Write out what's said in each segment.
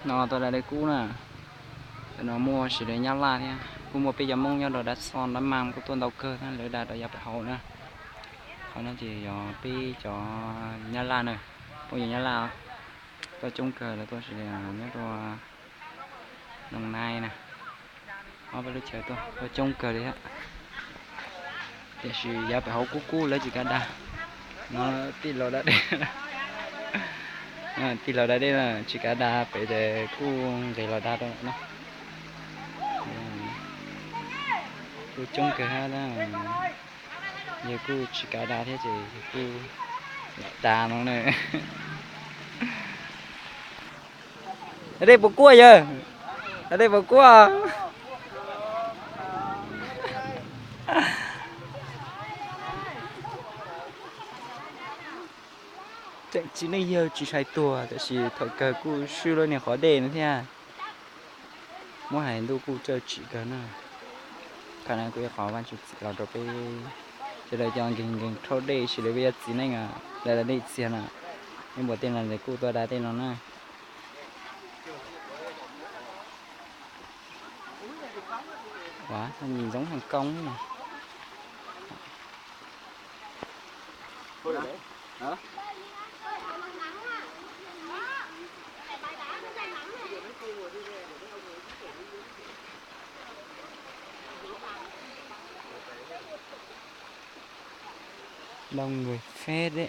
No tuaj da dej kub na. Tam no muaj sawv daws Nyab Laj thiab, kuj muaj peb cov Hmoob nyob rau Dab Xoj Dab Mam kuj tuaj ntau kawg na, lawv da rau yav pem hauv na. Qhov no ces yog peb cov Nyab Laj na, phooj ywg Nyab Laj tuaj coob kawg, lawv tuaj sawv daws nyob rau Noo Nai na. Ob peb lub chaw tuaj, tuaj coob kawg li thiab. Tiam sis yav pem hauv kub kub lawv tsis kav da. No tij laug da dej, tij laug da dej na, tsis kav da, pem ces kuj nqis los da rau no. Kuj coob kawg thiab, yawg kuj tsis kav da thiab ces yawg kuj lam da no na. Da dej puas kuaj yawg? Da dej puas kuaj? Tseem txiv neej yawg tsis tshua tuag, tab sis thaum kawg kuj swb lub niag qhov dej no thiab. Muab hais ntuj kuj tsawm tsim kawg na. Qhov no kuj yog qhov Vajtswv txim los rau peb sawv daws cov nkees nkees rhaub dej, sawv daws peb cov txiv neej da dej txiag na. Peb npua tej no lawv kuj tuaj da tej no na. Ua, ntsoov heev koob na. Đông người phết đấy.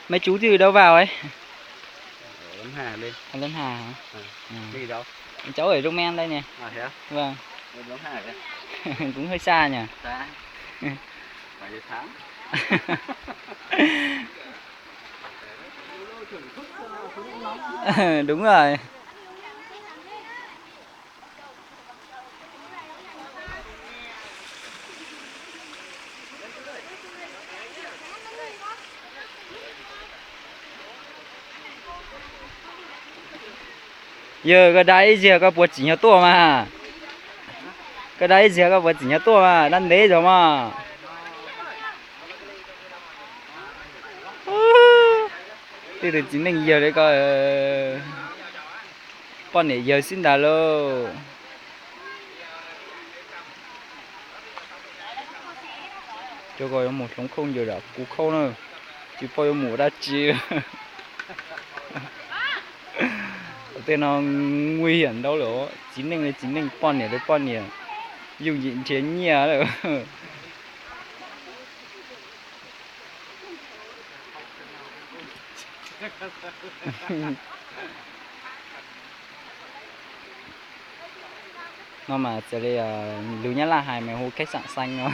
Mấy chú từ đâu vào ấy? Ở Lâm Hà đây. Ở Lâm Hà hả? Ừ. Ừ. Đi đâu? Cháu ở Rông Men đây nè. À, thế á? Vâng. Ở Lâm Hà kìa. Cũng hơi xa nhỉ? Xa. Phải được tháng. Đúng rồi. Yog koj da ib zaug koj puas tsim nyog tuaj mas? Koj da ib zaug koj puas tsim nyog tuaj mas, dab ntev zog mas. Tej tus txiv neej yawg li ko, poj niam yawg xwb ntag lauj. Cov ko yuav mus hloov khaub ncaws dam kuv khaub na, tsis paub yuav mus ua dab tsi. Tej no nguy hiểm ntau lawm, txiv neej li txiv neej, poj niam li poj niam, yooj yim nrhiav nyiaj lawm. No mas txawm li lus Nyab Laj hais mas hu khách sạn xanh no.